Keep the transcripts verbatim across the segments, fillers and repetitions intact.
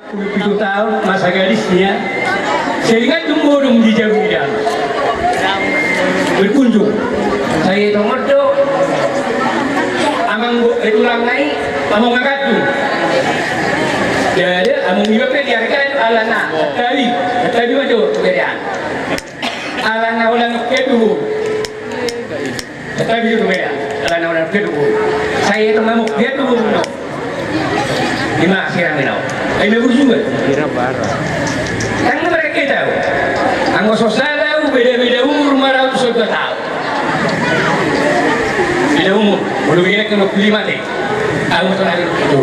Puluh pitu taon masa gadisnya, sering adong bodong di jabu idaman. Berkunjung. Sai tongon do amang bo-, eh, tulang nai, amang Magadung. Jadi amang iba pe dihargai alana. Tapi, tapi macam tu keadaan. Alana holan kedu. Tapi jujur beda, alana holan kedu. Sai tongon amang kedu. Ima sirang mina. Ai na burju kan? Kira bara. Kan mereka tahu. Anggo so salah, beda-beda umur, lima ratus dua taon. Beda umur. Baru begini kan lima deh. Anggo so lari itu.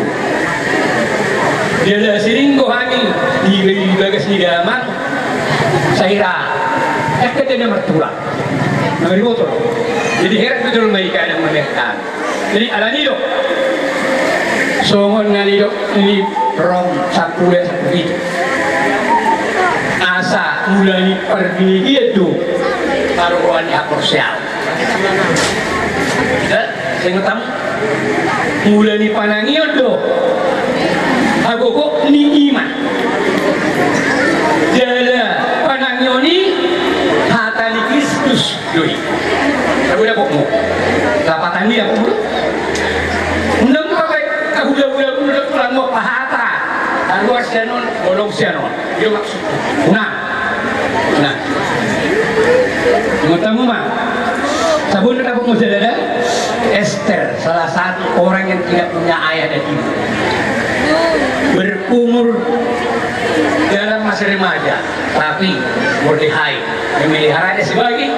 Dia ada sering kok hami di, di bagas ni damang. Sahira. Dekat dia mertulang. Mari motor. Jadi heran betul mereka yang memerintah. Jadi alani do. Songon na nidok ni Rom sampulu ayat sampulu pitu. Asa mula ni parbinegian do parrohaan ni haporseaon. Eh, senggotam mula ni panangion do hagogoon ni iman. Jala panangion i hata ni Kristus. Doi. Tahu dapotmu. Lapatan dia pun. Undang pakai tahu dia pun udah pulang mau pahata. Luar sianon, bolong sianon. Dia maksud. Nah. Nah. Mau tamu mah. Sabun dapotmu sudah ada. Ester, salah satu orang yang tidak punya ayah dan ibu. Berumur dalam masa remaja. Tapi Mordehai memeliharanya sebagai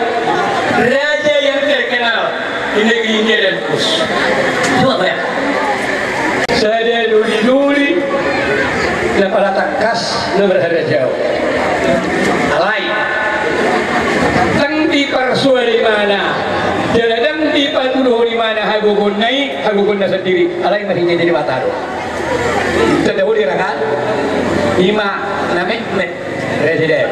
raja yang terkenal di negeri India dan Kus. Coba bayangkan. Sada doli-doli na pala tangkas na marharajaon. Alai ndang diparsoal imana, jala ndang dipatuduhon imana hagogoonna i, hagogoonna sandiri. Alai marhite Debata do. Tanda holi rakan. Ima na metmet. Presiden.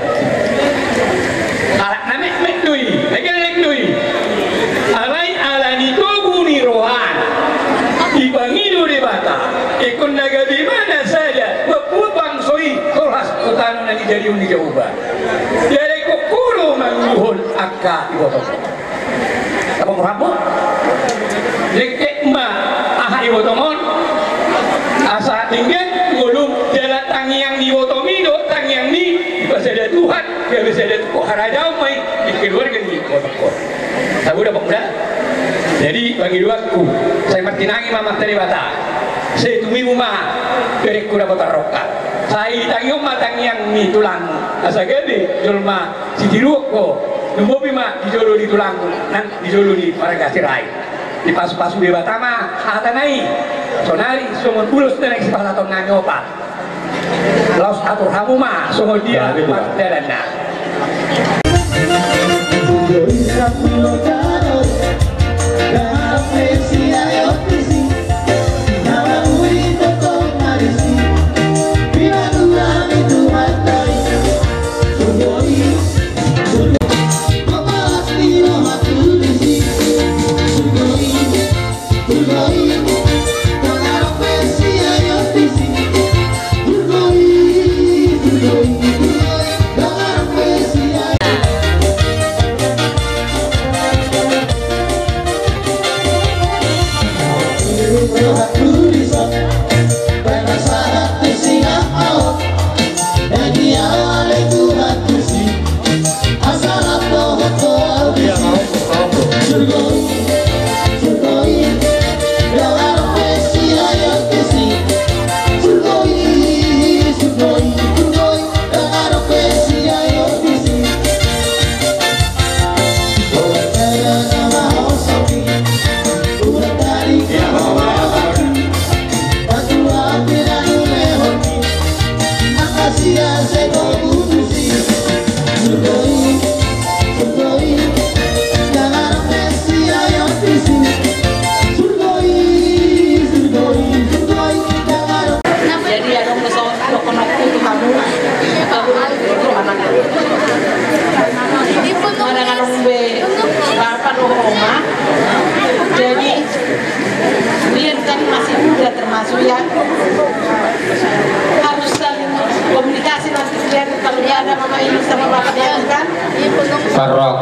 Alak na metmet do i, na gelleng do i. Alai ala ni togu ni rohana, dipangido Debata, ingkon na gabe imana sada mambuat bangso i tolhas tu tano na nijadihon ni Jahowa. Jadi ingkon ho do mangidohon angka iboto. Apa murahmu? Lekek ma aha ibotom on. Asa denggan ngolum jala tangiang ni ibotom i do tangiang ni dipasada Tuhan, gabe sada tu harajaon ma i di keluarga ni ibotom on. Tahu dapot muda. Jadi pangidoanku, sai martinangi ma Amanta Debata. Sai tumibu ma berengku dapotan rongkap. Sai ditangihon ma tangiang ni tulangmu. Asa gabe jolma sitiruon ho, lumobi ma di jolo ni tulangmu nang di jolo ni marga Sirait. Dipasu-pasu Debata ma hatana i, saonari songon ulos na naeng sipasahatonnami opat. Laos atur hamu ma songon dia pardalanna.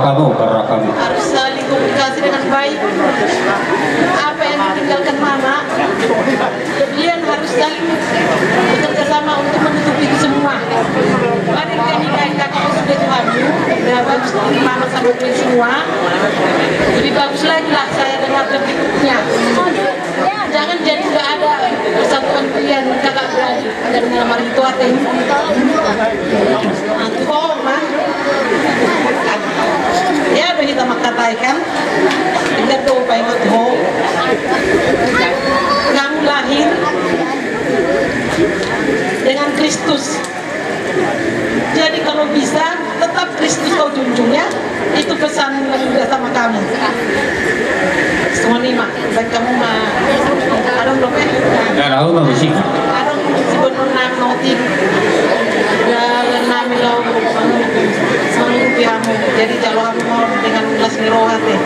Kamu, karena kamu. Harus saling komunikasi dengan baik. Apa yang ditinggalkan mama, kalian harus saling bekerja sama untuk menutupi itu semua. Kemarin kami kayak kakak sudah tuamu, udah bagus ini mama sama kalian semua. Lebih bagus lagi lah saya dengar berikutnya. Jangan jadi nggak ada persatuan kalian kakak beradik. Ada nama itu ate. Antu ho ma. Ya, begitu maka kan. Kita tuh paingot ho. Kamu lahir dengan Kristus. Jadi kalau bisa tetap Kristus kau junjung ya. Itu pesan yang udah sama kamu. Semua lima. Baik kamu ma. Adong dope. Ya, tahu mah besi. Adong si Bono nang notik. Ya, nami lo. Semua piamu. Jadi jalo kamu mau dengan las ni roha teh.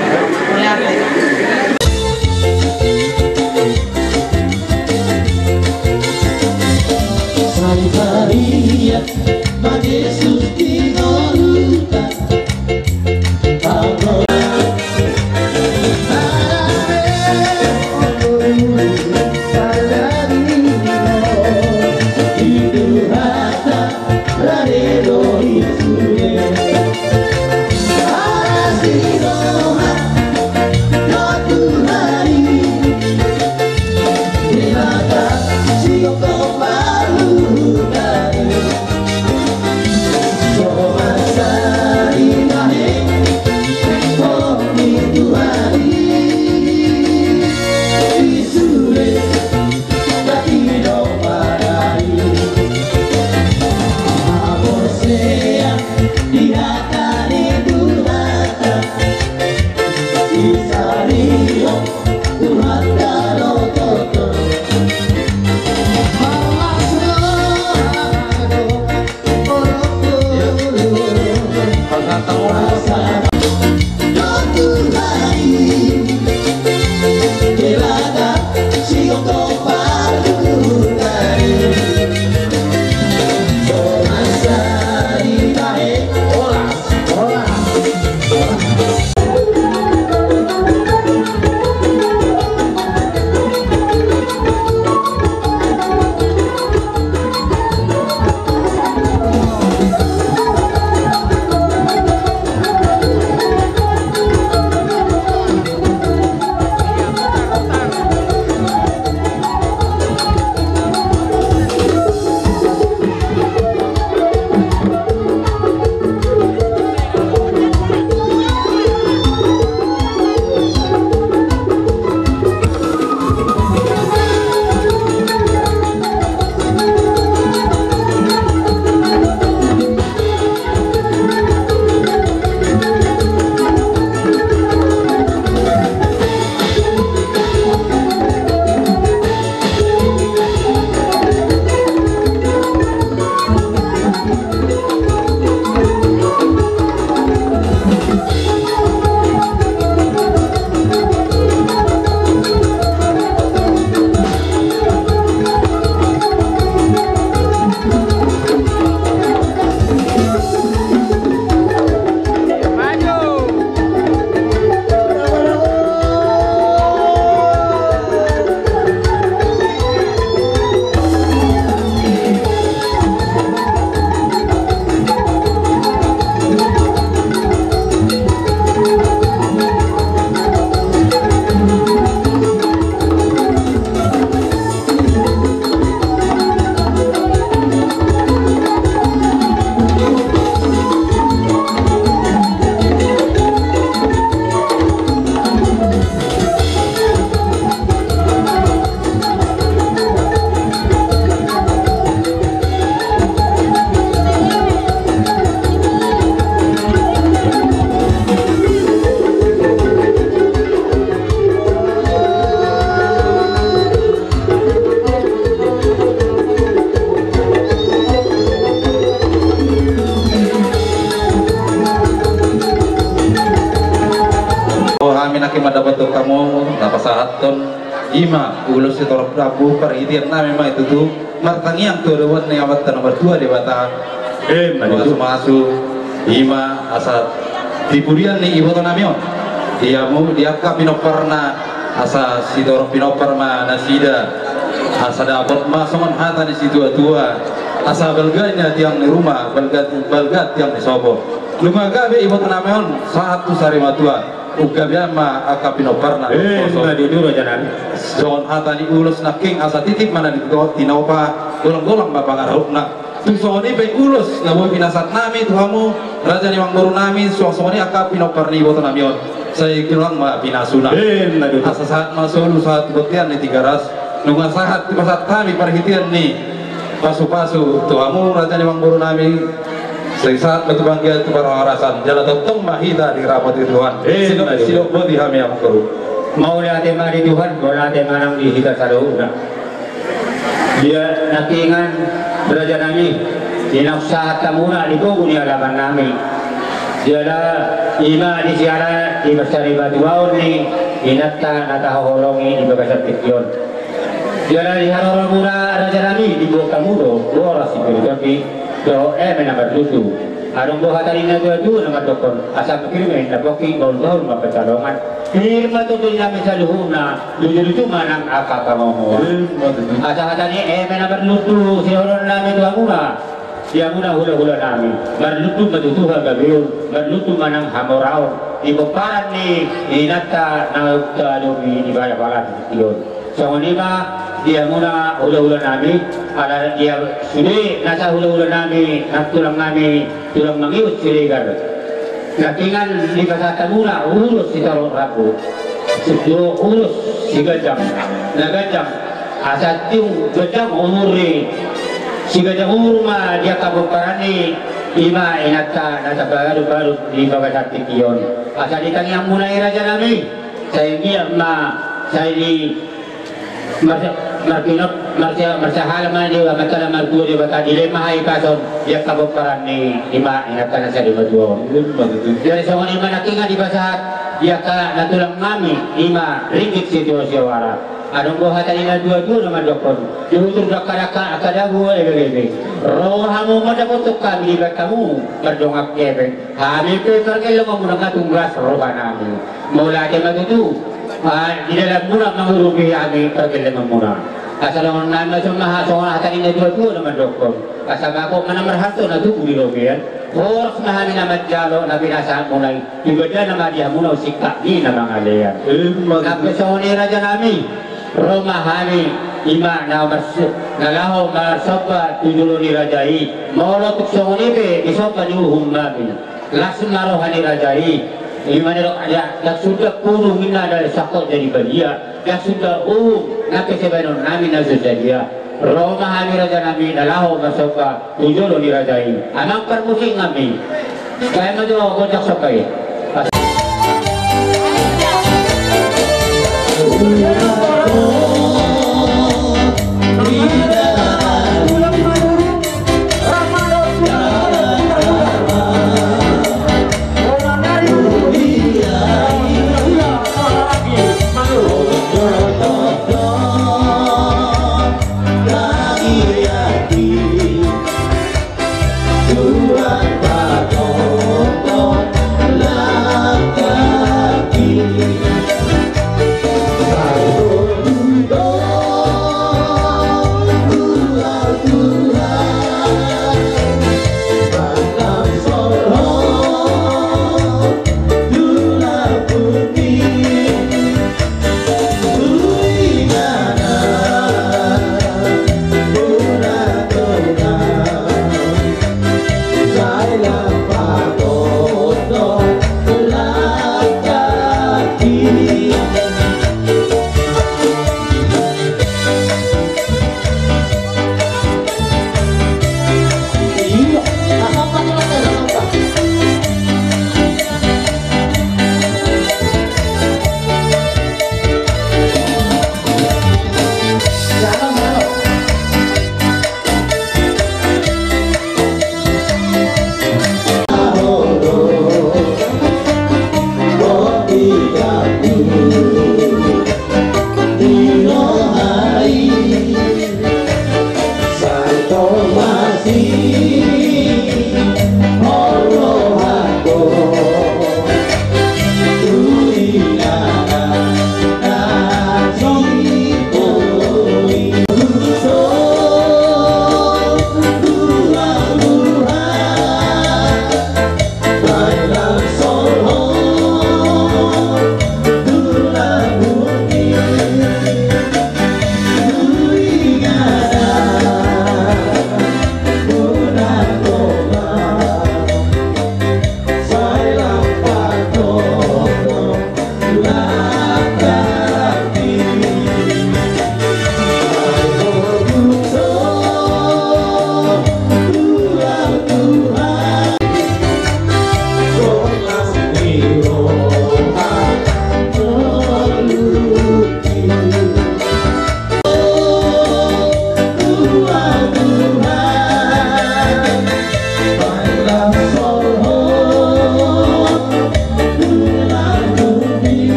Melihat teh. Sari-sari ya. Hami nangkin mandapothon hamu na pasahathon i ma ulos sitorop rambu, parhitean nami ma i tutu martangiang tu adopan ni Amanta na martua Debata. Emma tutu. Masu-masu i ma asa Di pudian ni iboto nami on, di hamu, di angka pinomparna, asa sitorop pinompar ma nasida, asa dapot ma songon hata ni situatua, asa balga na tiang ni ruma, balga, balga tiang ni sopo. Nunga gabe iboto nami on sahat tu sarimatua, ungkap ia ma angka pinomparna. Eh, ma di dulu aja nami. Songon hata ni ulos nangkin, asa titip ma na di tinopa, golang-golang ma pangarahutna. Tu songon i pe ulos na boi pinasahat nami tu hamu, raja ni amangboru nami, suang songon i angka pinompar ni iboto nami on, sai golang ma pinasuna. Asa sahat ma solu sahat tu bontean ni Tigaras, nunga sahat dipasahat hami parhitean ni pasu-pasu tu hamu, raja ni amangboru nami, sai sahat ma tu banggia tu parhorasan, jala tongtong ma hita dirapoti Tuhan. Sidok, sidok boti hami amangboru. Mauliate ma di Tuhan, mauliate ma nang di hita saluhutna. Dia nangkiningan raja nami, di na sahat hamuna di pogu ni alaman nami. Jala ima di siara di parsarimatua on ni inanta na tahaholongi di bagasan tingki on. Jala di haroromuna raja nami, diboan hamu do boras sipir tondi dohot eme na marlutu. Adong do hata ni na tua-tua na mandokkon, asa pir ma inna pongki, bahul-bahul ma pansalongan. Pir ma tondi nami saluhutna, luju-luju ma nang angka pangomoan. Asa hata ni eme na marlutu sidohonon nami tu hamuna, di hamuna hula-hula nami, marlutu ma tutu hagabeon, marlutu ma nang hamoraon di pomparan ni inanta na tadomi di baya-baya tingki on. Songon i ma di hamuna hula-hula nami, ala dia sude nasa hula-hula nami, nang tulang nami, tulang Mangius Siregar. Nangkiningan dipasahat hamuna ulos sitorop rambu, sitorop ulos siganjang, na ganjang, asa tung ganjang umur ni, siganjang umur ma di angka pomparan ni, ima inanta na tapagaduk-gaduk di bagasan tingki on. Asa di tangiang muna i raja nami, sai dia ma, sai di Marsa-, marpinot, marsa-, marsahala ma di Amanta na martua Debata, dilehon ma hahipason di angka pomparan ni ima inanta na sarimatua on. Jadi songon i ma nangkiningan dipasahat di angka na tulang nami, ima ringgit sitio siwara. Adong do hata ni na tua-tua na mandokkon, di hutur dangka-dangka angka dabu ebeng-ebeng. Ro hamu mandapothon hami, dibahen hamu mardongan hepeng. Hami pe pargellengon muna nga tung las roha nami. Mauliate ma tutu. Ah, di dalan muna mangurupi hami pargellengon muna. Asa dohonon nami ma songon hata ni na tua-tua na mandokkon, asa dapot ma na marhalto na tubu di robean. Horas ma hami na manjalo na pinasahat muna i. Ibana ma di hamuna singkat ni na mangalean. Nang pe songon i raja nami, ro ma hami ima na mars-, na laho marsomba tu jolo ni raja i. Molo tung songon i pe disomba ni uhum nami, las ma roha ni raja i. Ima na didok, ndang suda pudung inna, ndang sangkot jadi badia, ndang suda uhum nang pe sibahenon nami na so sadia. Ro ma hami raja nami na laho marsomba tu jolo ni raja i. Amang parmusik nami, bahen ma jo gondang somba i.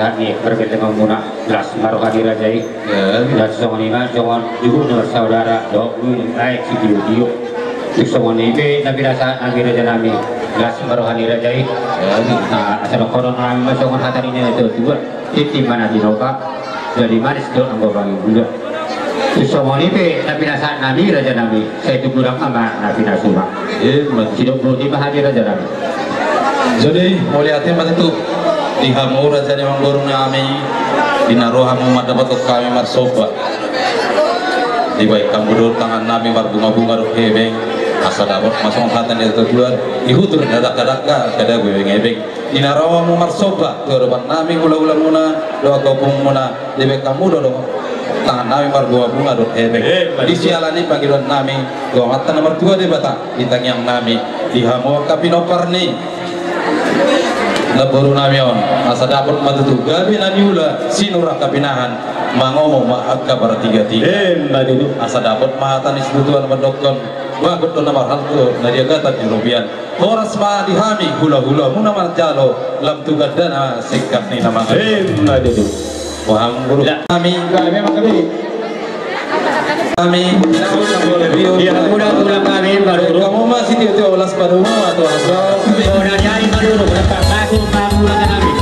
Ni pargellengonmuna, las ma roha ni raja i. Las songon i ma songon juhut na marsaudara dohot ni aek sitio-tio. Tung songon i pe na pinasahat nami raja nami, las ma roha ni raja i. Asa dohonon nami ma songon hata ni na tua-tua: Tintin ma na tinopa, jadi manis do anggo pangidoan. Tung songon i pe na pinasahat nami raja nami, sai tung godang ma na pinasuna. Ima tutu. Sidok boti ma hami raja nami. Jadi mauliate ma tutu di hamu raja ni amangboru nami, di na ro hamu mandapothon hami marsomba. Dibahen hamu do tangan nami marbunga-bunga dohot hepeng, asa dapot ma songon hata ni na tua-tua: Di huta na dangka-dangka, angka dabu hepeng-hepeng. Di na ro hamu marsomba tu adopan nami hula-hulamuna dohot ompungmuna, dibahen hamu do tangan nami marbunga-bunga dohot hepeng. Ima tutu. Di siala ni pangidoan nami tu Amanta na martua Debata di tangiang nami, di hamu angka pinompar ni namboru nami on, asa dapot ma tutu gabe na niula, sinur angka pinahan, mangomo ma angka partiga-tiga. Ima tutu. Asa dapot ma hata ni situan mandokkon: Bagot do na marhalto na di agatan di robean. Horas ma di hami hula-hulamuna manjalo, lam tu gandana singkat ni na mangan. Ima tutu. Waham guru. Kami. Kami. Ia, udah, udah kami baru. Kamu masih di hotel las pada rumah atau asal? Udah jadi baru, udah tak takut, baru udah kami.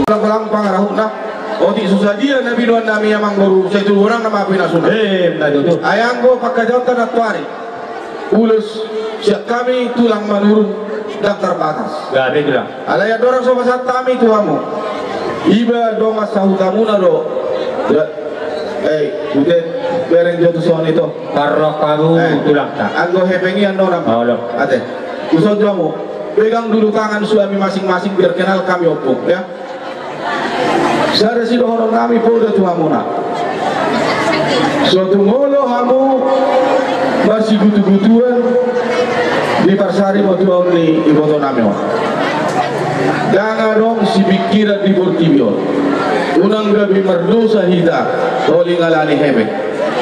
Ulang-ulang pangarahutna. Otik so sadia na binoan nami amangboru, sai tulang na ma pinasuna. Ima tutu. Ai anggo pangkataionta nantoari, ulos sian hami tulang Manurung ndang tarbatas. Gabe tulang. Alai andorang so pasahat hami tu hamu, iba dongan sahutamuna do. Eh, ute, bereng jo tu son i to. Parrohamu, eh, tulangta. Anggo hepeng i annon ma. Olo. Ate. Tuson jo hamu. Pegang dulu tangan suami masing-masing, biar kenal kami ompung, ya. Sada sidohonon nami poda tu hamuna. So tung olo hamu marsigutu-gutuan Diparsari ma tu ahu ni iboto nami on. Ndang adong sipingkiran di portibi on. Unang gabe mardosa hita holing alani hepeng.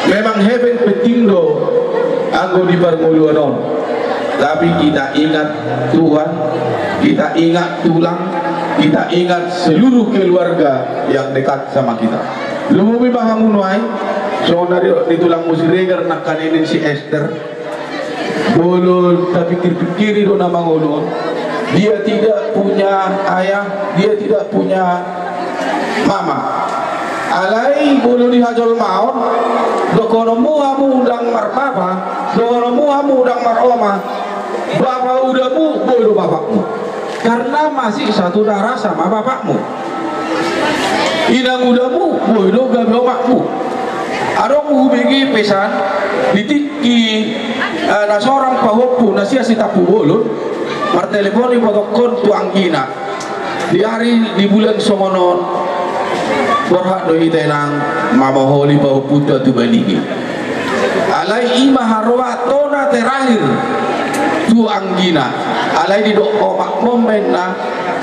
Memang hepeng penting do anggo di parngoluan on. Tapi kita ingat Tuhan, kita ingat tulang, kita ingat seluruh keluarga yang dekat sama kita. Lumobi ma hamu nuaeng, songon na nidok ni tulangmu Siregar nangkaning si Ester. Molo tapingkir-pingkiri do na mangolu on, dia tidak punya ayah, dia tidak punya mama. Alai molo di hajolmaon, dohononmu hamu ndang marbapa, dohononmu hamu ndang maroma, bapa udamu boi do bapakmu. Karena masih satu darah sama bapakmu. Inang udamu boi do gabe omakmu. Adong hubege pesan di tingki, eh, na sorang pahompu na sian si Tampubolon, martelepon ibotongkon tu anggina. Di ari di bulan songon on, borhat do hita inang mamoholi pahompunta tu Balige. Alai i ma haroa tona terakhir tu anggina. Alai didok omakmon ma inna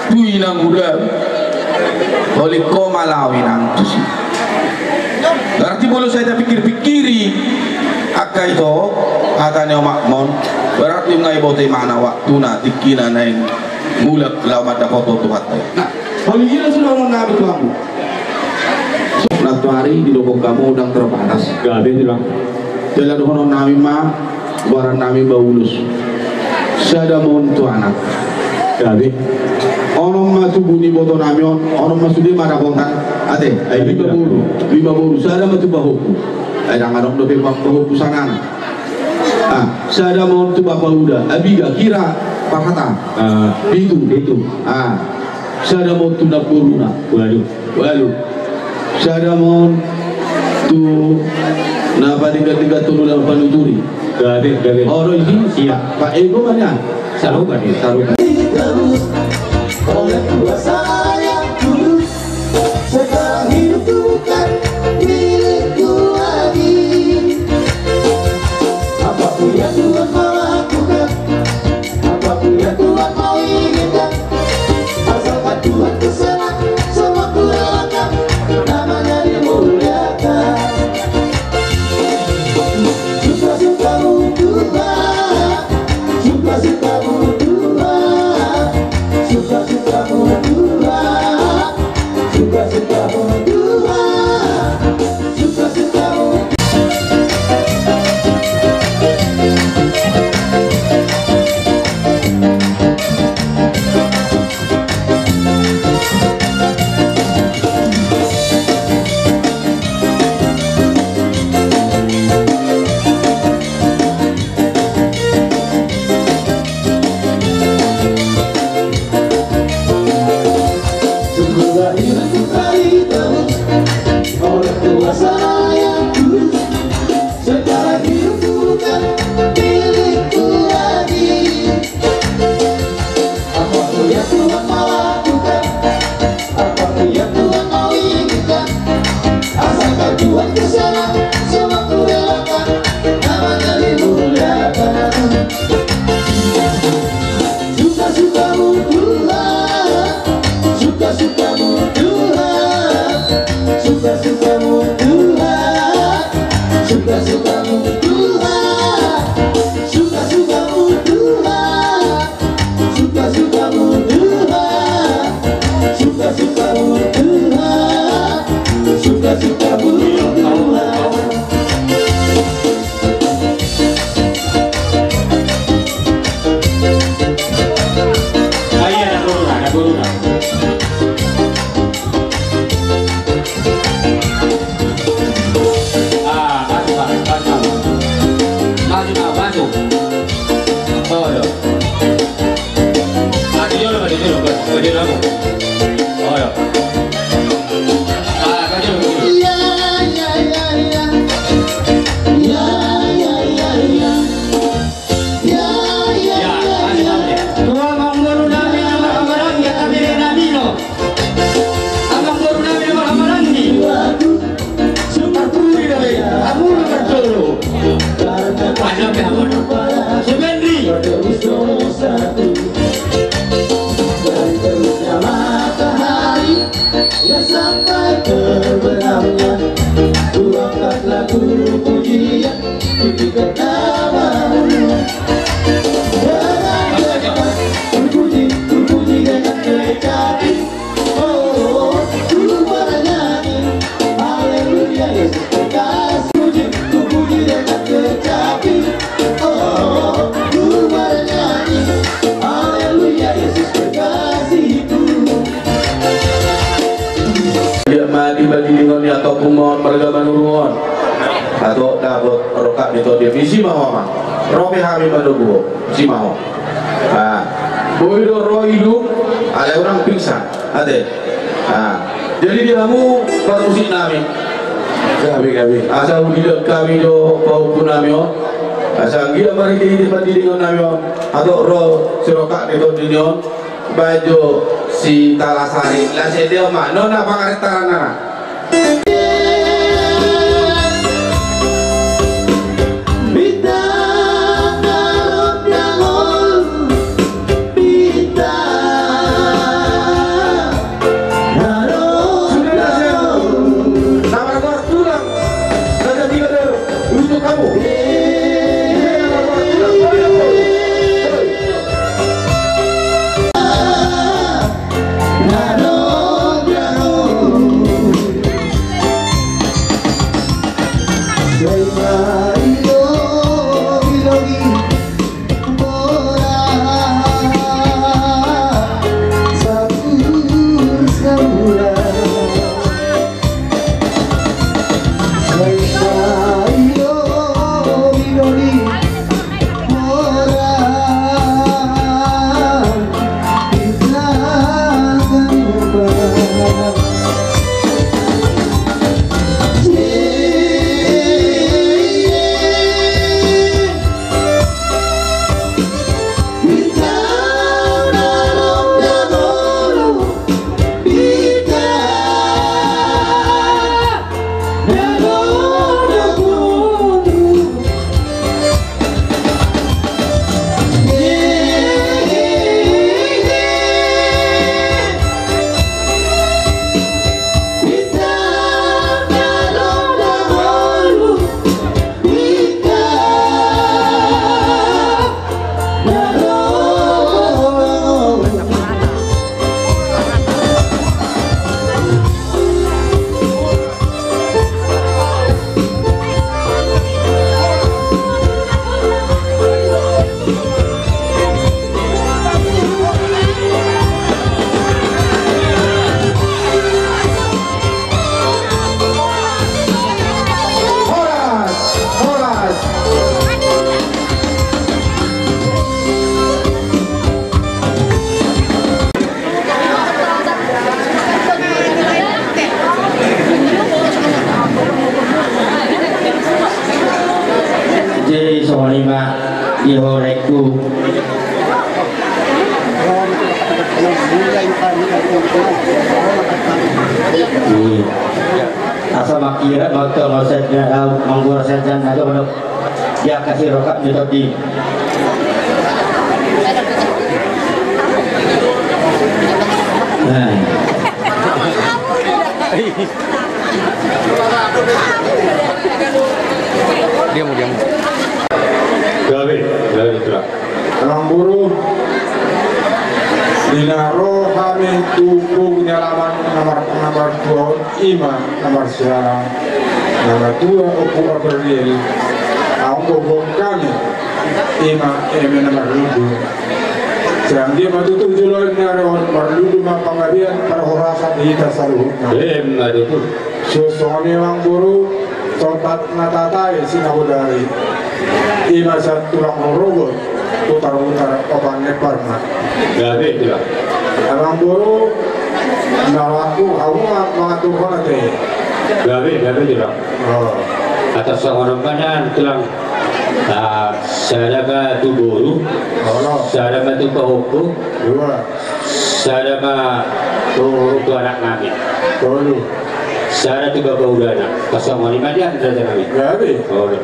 tu inang udam, holing ho ma laho inang tusi. Berarti molo sai tapingkir-pingkiri angka ito hata ni omakmon, berarti nunga diboto imana waktuna tingkina naeng mulak laho mandapothon Tuhanta i. Nah, holing i do sude dohonon nami tu hamu. Nantoari didok hamu ndang terbatas. Gabe, Tulang. Jala dohonon nami ma, goaran nami Baulus. Sada ma on tu anak. Gabe. Onom ma tubu ni iboto nami on, onom ma sude ma dapotan. Ate, ai lima boru, lima boru, sada ma tu pahompu. Ai ndang adong dope pahompu sangana. Ah, sada ma on tu bapa uda, abiga, hira parhata. Ah, pitu. Pitu. Ah, sada ma on tu namboruna. Walu. Walu. Sada ma on tu na padenggan-denggan tolu na panuturi. Gabe, gabe. Olo i. Iya. Pak Ego ma nian. Sarupa ni, sarupa. Oleh kuasa yang kudus, sekarang hidupku bukan milikku lagi. Apapun yang Tuhan mau lakukan, apapun yang Tuhan mau inginkan, asalkan Tuhan ku serah, semua ku relakan, nama-Nya dimuliakan. Suka-sukamu Tuhan, suka-sukamu Tuhan, suka-sukamu Tuhan, suka-sukamu Tuhan, suka-sukamu. Semoga hidupku telah ditebus oleh kuasa Yang Kudus. Sekarang hidupku bukan milikku lagi. Apapun yang Tuhan mau lakukan, apapun yang Tuhan mau inginkan, asalkan Tuhan ku serah, semua ku relakan, nama-Nya dimuliakan. Suka-sukamu Tuhan, suka-sukamu Tuhan, suka-sukamu Tuhan, suka-sukamu Tuhan, suka-sukamu Tuhan, suka-sukamu Tuhan, suka-sukamu Tuhan, suka-sukamu Tuhan. Ah, iya, ada corona, ada corona. Ah, kasih, Pak, kasih. Ia topu ma marga Manurung on. Atau dapot rongkap ni tondi, isi ma ho ma. Ro pe hami manogu ho, isi ma ho. Ah, boi do ro ilu, alai unang pingsan. Ate. Ah, jadi di hamu parmusik nami. Gabe, gabe. Asa huida hami do pahompu nami on. Asa anggiat marhite-hite pandidingon nami on. Atau ro si rongkap ni tondi ni on. Bajo si Talasari, lasi dia ma, nona pangarit taranana. Sudah, sudah. Sabar, sabar, tulang. Raja Tiga Ber, untuk kamu. Horas, horas. Jadi songon i ma di horengku. Asa mangkira mangkira saja, mangkira saja na jolo. Dia kasih rongkap ni tondi. Nah. Diam, diam. Gabe, gabe, Tulang. Amangboru, di na ro hami tu pung ni alaman na mar-, na martua on, i ma na marsialang, na martua Ompu Gabriel, aung gogo hami, i ma eme na marlundu. Sai anggiat ma tutu jolo ni ari on marlundu ma panggabean parhorasan di hita saluhutna. Emma tutu. Songon i amangboru, tongkat na tatai sinabodari. I ma sian tulang rorobot, putar-putar opat ni parna. Gabe, Tulang. Amangboru, na laku hamu ma mangaturhon ate. Gabe, gabe, Tulang. Oh. Atas songon on ma nian, Tulang. Ah, sada ma tu boru, sada ma tu pahompu, dua. Sada ma tu, tu anak nami. Tolu. Sada tu bapa ulana. Atas songon i ma nian, raja nami. Gabe. Tolu.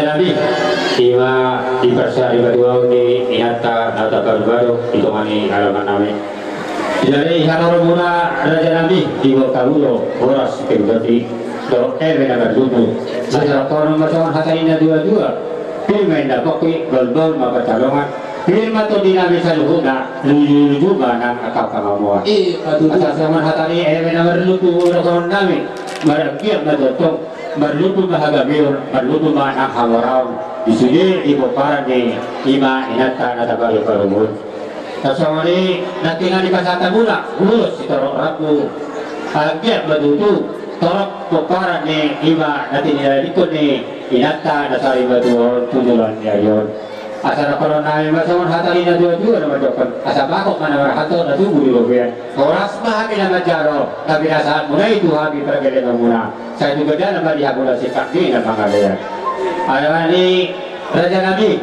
Nami, ima di parsarimatuaon ni inanta na taparbadok di tonga ni alaman nami. Jadi haroronmuna raja nami, di bokta ulo, boras, pengganti, do eme na marlutu. Asa rap ma songon hata ni na dua-dua, pir ma inna pongki, balbal ma pansalongan, pir ma tondi nami saluhutna, luju-luju ma nang angka pangomoan. Asa songon hata ni eme na marlutu, ulaon nami, maranggiat ma tongtong, marlutu ma hagabeon, marlutu ma nang hamoraon, di sude di pomparan ni ima inanta na taparbadok on. Tarsongon i nangkin na dipasahat hamuna, ulos sitorop rambu. Anggiat ma tutu torop pomparan ni ima na tinadingkon ni inanta na sarimatua on tu joloan ni ari on. Asa dohonon nami ma songon hata ni na dua-dua na mandokkon, asa bagot ma na marhalto na tubu di robean. Horas ma hami na manjalo, na pinasahatmuna i tu hami pargellengonmuna. Sai tu gandana ma di hamuna singkat ni na mangalean. Alani raja nami,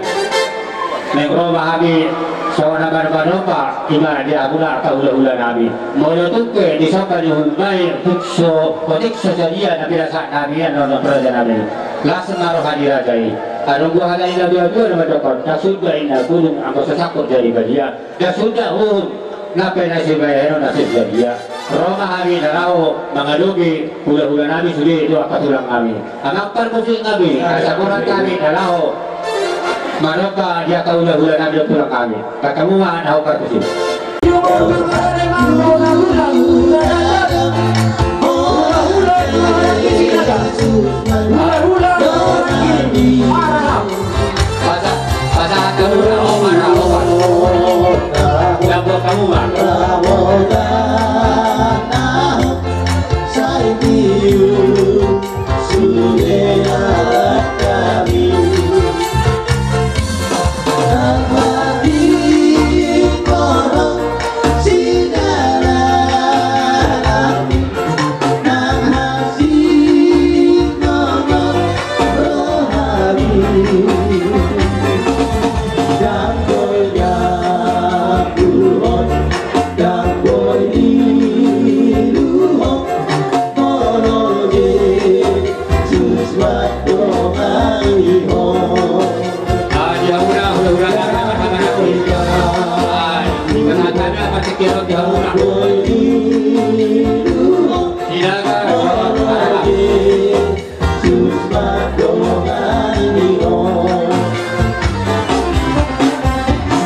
naeng ro ma hami songon na manomba-nomba, ima di hamuna angka hula-hula nami. Molo tung pe disomba ni hulmai, tung so, otik so sadia na pinasahat nami annon raja nami. Las ma roha ni raja i. Adong do hata ni na dua-dua na mandokkon, na sunda inna bulung anggo so sangkot jadi badia. Na sunda uhum, na pe na sibahenon na so sadia. Ro ma hami na laho mangadopi hula-hula nami sude tu angka tulang nami. Amang parmusik nami, asa borat hami na laho manomba di angka hula-hula nami dohot tulang nami. Angka hamu ma na hombar tusi. Hula-hula, hula-hula, hula-hula. Pasa, pasa, hula-hula, hula-hula. Hula-hula, hula-hula.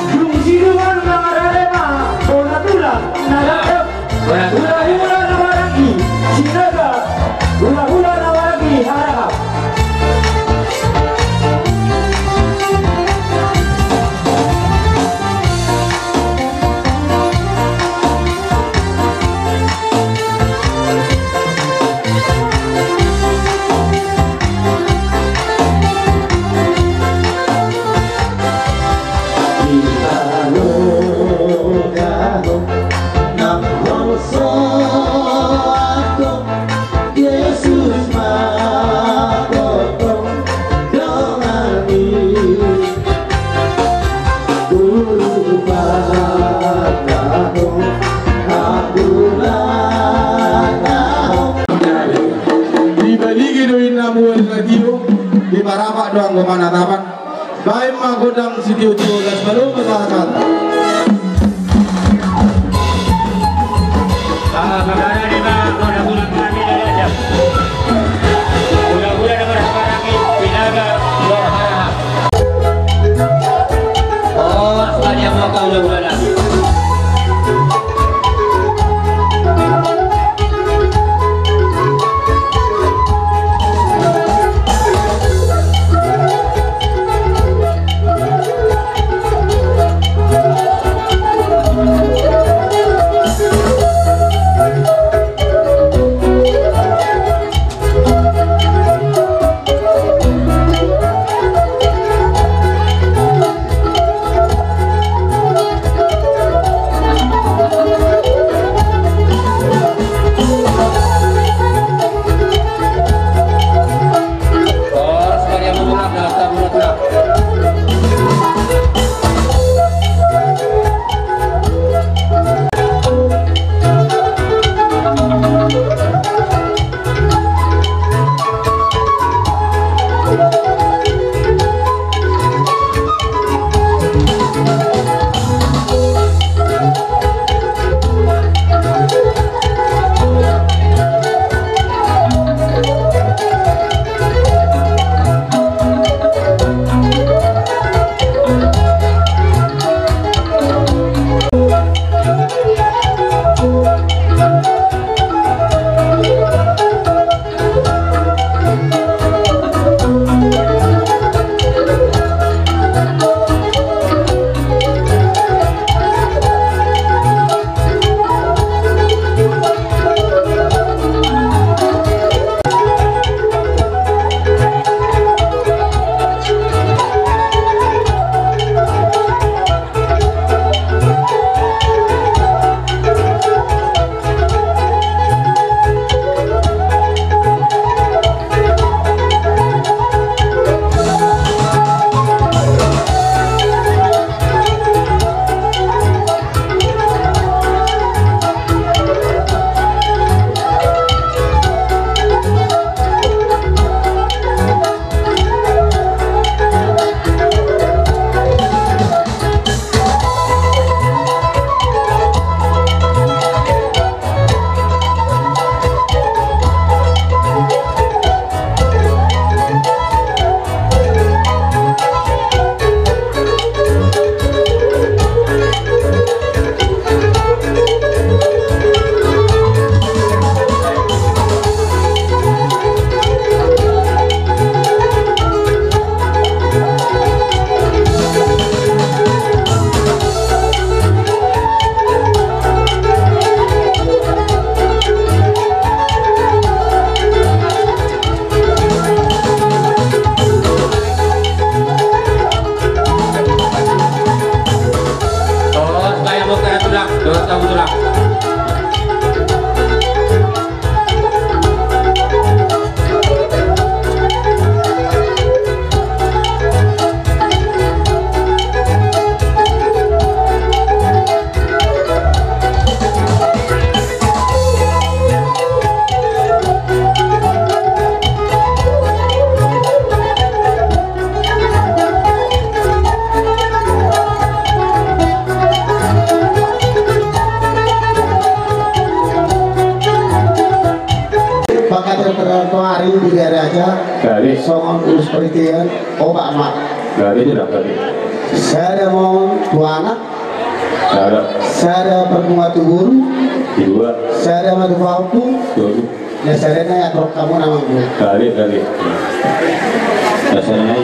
Dung sidung on mangarade ma bona tulang na dapot. Hula-hula na maranggi Sinaga, hula-hula na maranggi Harahap. Dibalige do inna mual na tio, diparapak do anggo panatapan. Baen ma gondang sitio-tio, las malo ma sahat-sahat. Ah, magana ni ma, hula-hula nami na dapot. Hula-hula na marhahamaranggi Sinaga dohot Harahap. Oh, sadia ma angka hula-hula nami. Perhatian, obat ma. Gabe tu dah tadi. Sada ma on tu anak. Sada. Sada parbunga tu boru. Dua. Sada ma tu pahompu. Tolu. Na sada nai atur hamu nama. Gabe, gabe. Na sada nai.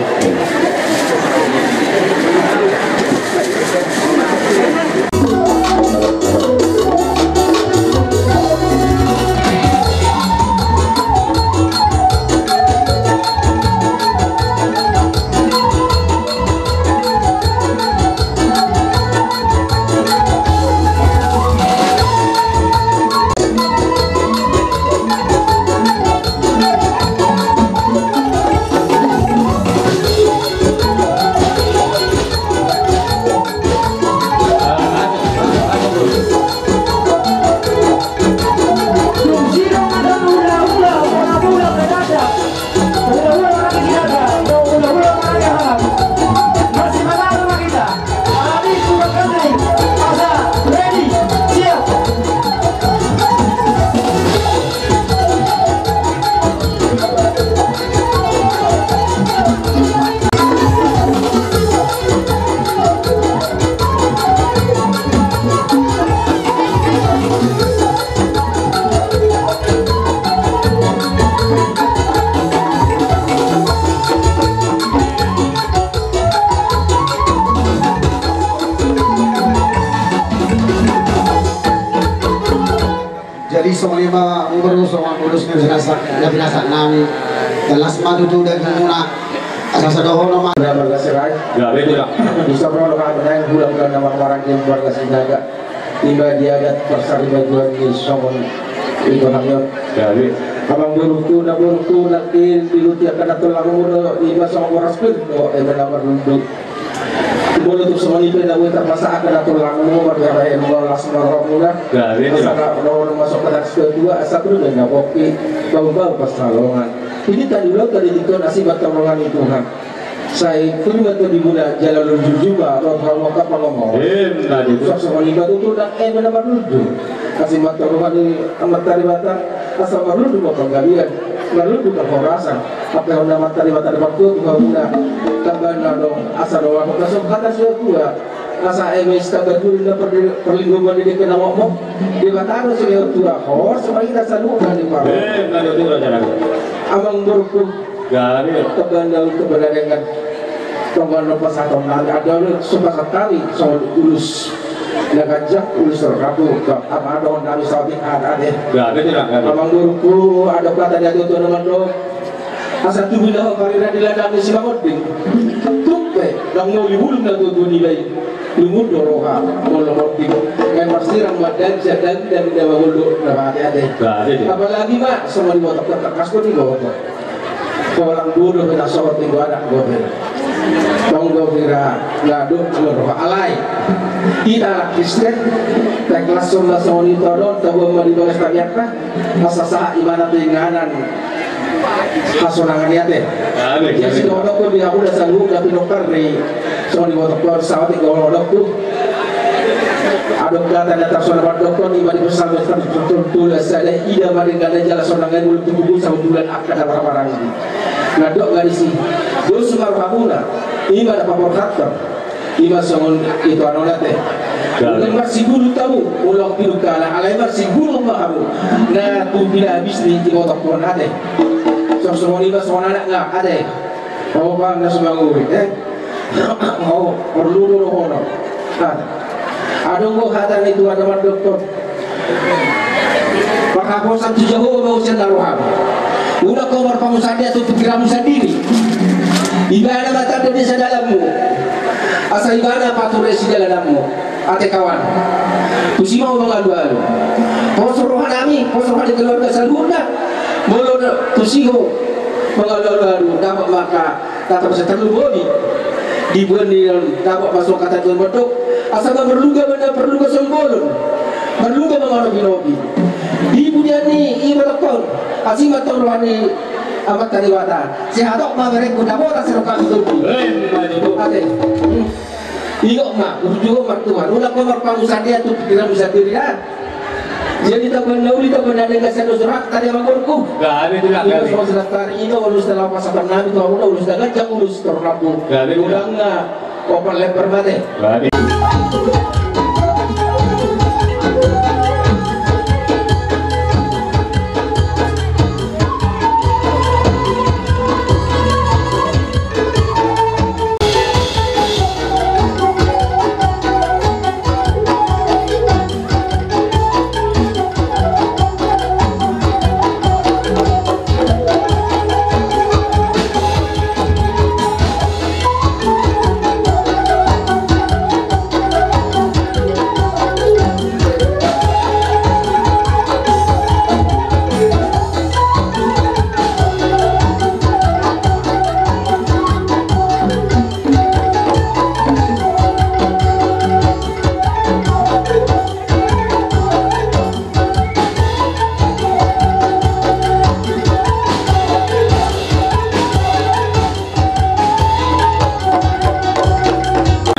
Jadi songon i ma, ubar songon ulos na binasak, na binasak nami. Las ma tutu dagingmuna. Asa sada hono ma. Uda marga Sirait. Gabe tu dah. Bisa berapa kali naik bulan-bulan nama marga Sinaga. Ima di adat parsaribajuan ni songon i tu hami on. Gabe. Amang borungku, na borungku, nangkin di luti akan na tulangmu do, ima songon boras pir do, ima na marlundu. Molo tung songon i pe na boi tarpasada akan na tulangmu, margarahe ma las ma rohamuna. Gabe. Asa na, na, na masuk ke atas kedua, asa perlu na bokki, bau-bau pasalongan. Ini tadi lo tadi di kau nasib atau rohani Tuhan. Sai, tuli ma tondimuna jala lurus jumpa, dohot hamu angka pangomoan. Emma tutu. Songon i ma tutu, na, eh, na marlundu. Asi ma tu roha ni Amanta Debata, asa marlundu ma panggabean, marlundu ma horasan. Angka na Amanta Debata na martua tu hamuna, tamba na adong, asa dohot na so hata sude tua. Asa eme sitamba duri na perli-, perlinggoman di dengke na mokmok. Debata do sude tua, hor, sama kita saluhut na di paro. Emma tutu, raja na. Amang borungku. Gabe. Tamba na, tamba na dengan. Tonggal na pasahaton nami, ada na so pasahat nami, songon ulos na ganjang, ulos na rapu, tamba na dohonon nami saotik, ada, ada. Gabe tu dah, gabe. Amang borungku, ada kata dia tu, tu, nama do. Asa tubu na ho parira di ladang ni Simangonding. Tung pe, ndang moli bulung na tutu ni bai. Lungun do roha, molo monding. Ngai marsirang ma dang, sian dang, dang, dang, molo, na mate, ate. Gabe tu. Apalagi ma, songon i boto, tangkas do di boto. Holang bodo pe na sohot ni anak dope. Tong do hira na do, alo roha alai. Hita anak Kristen, tai kelas sonda songon i todon, tabuan ma di bagas tamiangka, asa sahat ibana tu inganan hasonangan i ate. Amin. Ia amin. Sidohononku di hamu na saluhut na pinungkar ni songon i boto kuar saotik dohononku. Adong hata na tarsonang mandokkon, ima di Psalmen saratus tolu ayat sada, ida ma dengganna jala sonang i molo tung tubu sahundulan angka na marhahamaranggi. Na dok ma disi, dos ma rohamuna, ima na paborhathon, ima songon i tu annon ate. Gabe. Unang marsiguru hamu, ulang pinungkana, alai marsiguru ma hamu, na tu pinahabis ni ibotohon ate. Songon i ma songon anak nga ate. Ho bang na sumanguri, eh? Ho, porlu do dohonon. Ah. Adong do hata ni Tuhan na mandokkon. Panghaposan tu Jahowa ma usian na roham. Unang ho marpangunsandean tu pingkiranmu sandiri. Ibana ma tanda ni hadalanmu. Asa ibana pature sidalananmu. Ate kawan. Tusi ma ho mangalualu. Pos roha nami, pos roha ni keluarga saluhutna. Molo tusi ho mangalualu, dapot ma angka Tatap setan lu bodi. Di bulan ni dapot masuk kata Tuhan mandok. Asa ma marlunga ma na marlunga songon bolon. Marlunga ma manopi-nopi. Di pudian ni ima dokkon. Asi ma tong roha ni Amanta Debata. Sehat ma berengku, dapotan serokan tutu. Ate. Hmm. Iok ma, ujung ma Tuhan. Unang ho marpangunsandean tu pingkiranmu sandiri, ya. Jadi tamban na uli, tamban na denggan, sian dos rohanta di amangborungku. Gabe, Tulang, gabe. Ima songon sinatar i do ulos na laho pasahaton nami tu hamuna, ulos na ganjang, ulos torop rambu. Gabe, Tulang. Unang na opat lembar mate. Gabe.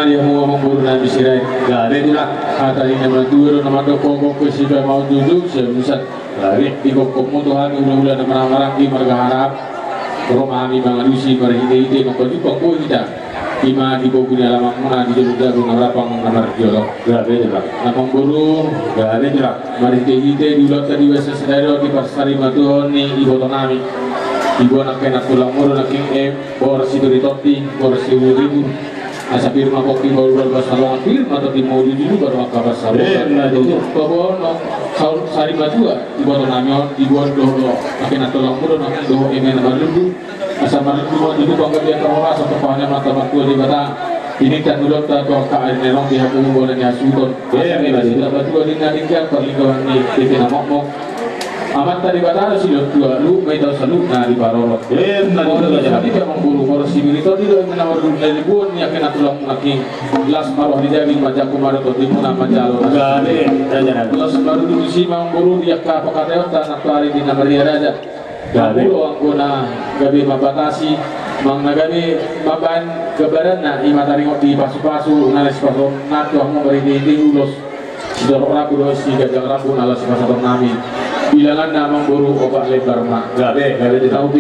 Di hamu amangboru nami Sirait. Gabe, Tulang. Hata ni na matua do na mandok, hohom pe sipaima on, jujur sian pusat. Gabe. Digokhonmu tu hami hulahula na marhahamaranggi marga Harahap, ro ma hami mangalusi marhitehite mangkajumpang boi hita. Ima di pogu ni alamanmuna di jolo jabu na marapang na marjolo. Gabe, Tulang. Amangboru. Gabe, Tulang. Marhitehite di ulaonta di bagasan sadari on, di parsarimatuaon ni iboto nami, diboan angka na tulang, molo nangkin, eh, boras sipir ni tondi, boras sipir ni ribu. Asa pir ma pongki bahulbahul pansalongan, pir ma tondi mangulujulu baru angka pansamotan. Ima tutu. Paboa on, saur sarimatua iboto nami on, diboan dohot angka na tulang, molo nangkin dohot eme na marlundu. Asa marlundu ma tutu panggabean, parhorasan, parhorasan tu Amanta Martua Debata. Dirinta ulaonta tu angka ari na ro di hamu, bona ni hasuhuton. Asa, ima tutu. Sitabatua di na denggan parlinggoman ni eme na mokmok. Amanta Debata do silehon tua, luhut ma hita on saluhutna diparorot. Ima tutu. Molo di sahali pe amangboru, boras sipir ni tondi do eme na marlundu na diboan ni angka na tulang nangkin. Las ma roha ni daging, manjangkon ma roha ni tondimuna manjalo. Gabe, Raja. Las ma roha ni tusi ma amangboru di angka pangkataionta nantoari di na marria raja. Gabe. Molo anggo na gabe mambatasi, manang na gabe mambaen gambaranna, ima taringot di pasupasu na laho sipasahaton nami tu hamu marhitehite ulos sitorop rambu dohot siganjang rambu na laho sipasahaton nami. Bilanganna amangboru opat lembar ma. Gabe, gabe, Tulang.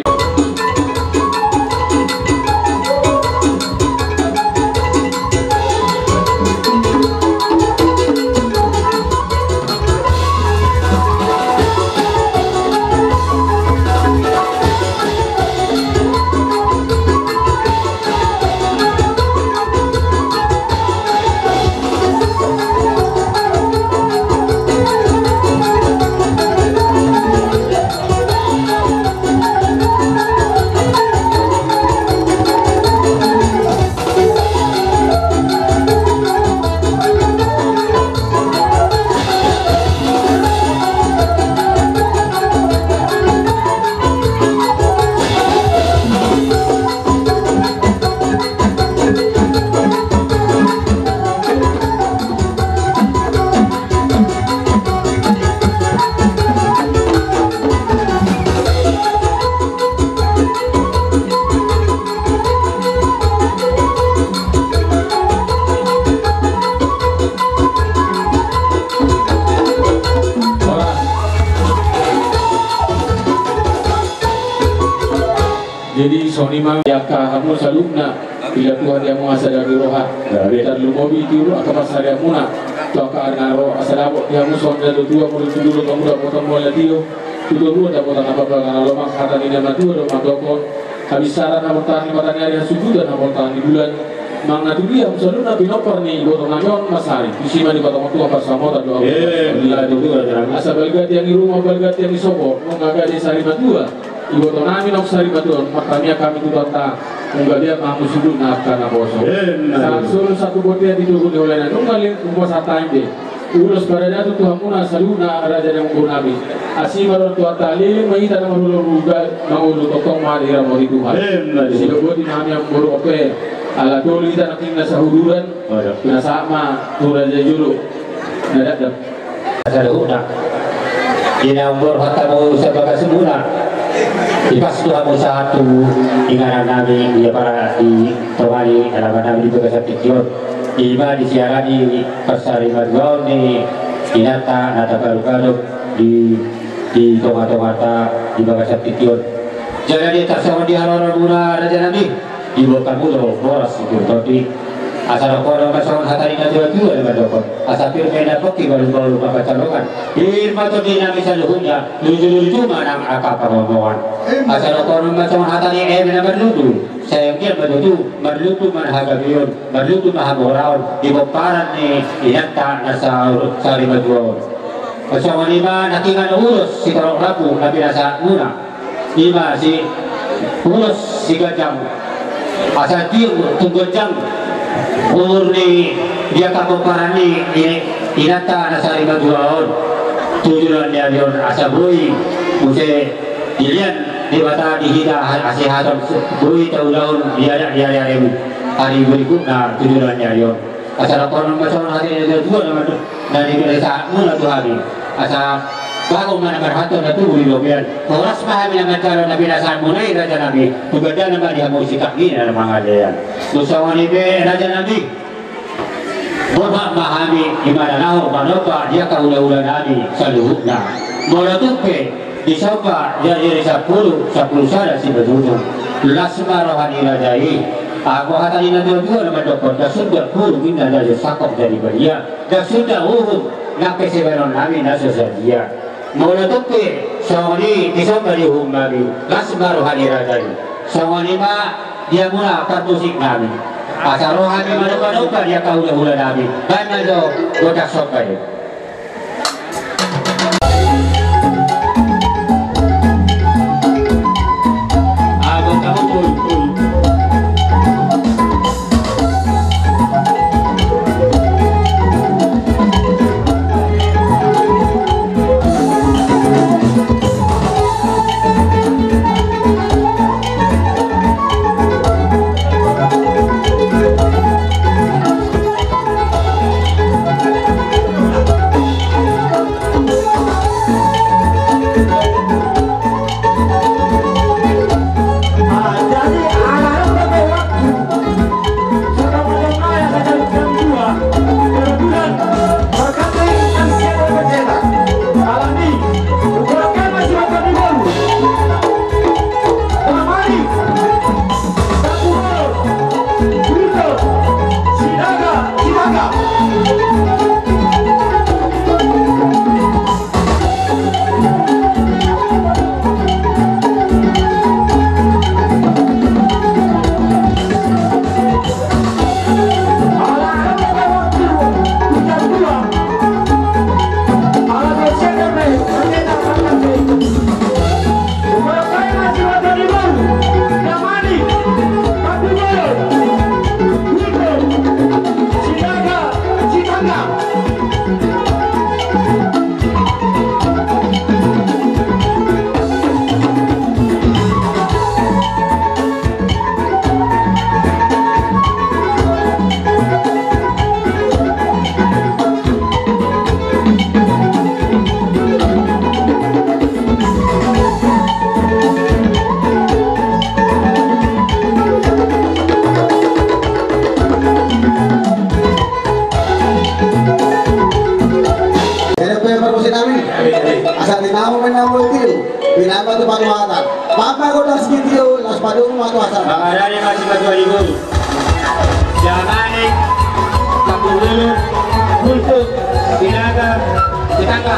Jadi songon i ma di angka hamu saluhutna, pila Tuhan di hamu asa dao ni roha. Gabe. Tarlumobi tu angka pansarianmuna tu angka ari na ro, asa dapot di hamu songon na tua, molo tu dulu tong dapot tong molo tio, tu toruan dapotan na panggabean na lomak. Hata ni na matua do mandokhon: Habinsaran haportahan ni mataniari, hasunggutan haportahan ni bulan. Manang na tudia hamu saluhutna pinompar ni iboto nami on Masari, tusi ma dipatongon Tuhan pansamotan dohot. Ima tutu, Raja. Asa balga tiang ni ruma, balga tiang ni sopo, nunga gabe sarimatua iboto nami nang sarimatua on, martamiang hami tu Tuhanta, nunga gabe ma hamu sungkun angka naposo. Ima tutu. Sahat solu sahat tu bontean, di togu ni hulahula, nunga leleng hupasahat hami be ulos paradaton tu hamuna saluhutna, raja ni amangboru nami. Asi ma roha ni Tuhanta, leleng ma hita na marhulahula, mangolu tongtong ma diramoti Tuhan. Ima tutu. Sidok boti ma hami amangboru on pe, ala tolu hita nangkin na sahuduran. Olo. Na sahat ma tu raja jolo na dakdanak. Saluhutna. Di na umur hatamu sabagas muna. Ipas tu hamu sahat tu inganan nami, ia pala ditongani alaman nami di bagasan tingki on. Ima disiarani pansarimatua on ni inanta na tagadok-gadok di, di tonga-tonganta di bagasan tingki on. Jala di atas songon di haroro muna raja nami, diboan hamu do boras sitio tondi. Asa dohonon ma songon hata ni na tua-tua na mandok, asa pir ma inna pongki, balu-balu ma pansalongan, pir ma tondi nami saluhutna, luju-luju ma nang angka pangomoan. Asa dohonon ma songon hata ni eme na marlundu, sai anggiat ma tutu marlundu ma hagabeon, marlundu ma hagoraon di pomparan ni inanta na sa-, sarimatua on. Songon i ma nangkiningan ulos sitorop rambu na pinasahat muna. I ma si ulos si ganjang, asa tiur tung ganjang umur ni di angka pomparan ni i-, inanta na sarimatua on tu joloan ni ari on, asa boi muse dilehon Debata di hita ha-, hasehaton, boi taulahon di adat di ari-ari, ari berikutna tu joloan ni ari on. Asa dohonon ma songon hata ni na tua-tua na mandok, na pinasahat muna tu hami. Asa bagot ma na marhalto na tubu di lobian. Horas ma hami na manjalo na pinasahat muna i raja nami. Tu gandana ma di hamu sitak ni na mangalean. Dung songon i pe raja nami, borhat ma hami i ma na laho manomba di angka hula-hula nami saluhutna. Molo tung pe disomba di ari sampulu, sampulu sada Simanjujung, las ma roha ni raja i. Anggo hata ni na tua-tua na mandokkon, ndang suda hurung inna na sangkop jadi badia, ndang suda uhum nang pe sibahenon nami na so sadia. Molo tung pe songon i disomba di uhum nami, las ma roha ni raja i. Songon i ma di hamuna parmusik nami. Asa ro hami manomba-nomba di angka hula-hula nami. Baen ma jo gondang somba i. Asa tinamo menamo itu, pinapa tu panuatan. Mama kau das video, las padung matu asal. Bang Adani masih batu alibu. Jamani, Kapululu, Kultuk, Binaga, Ketangga.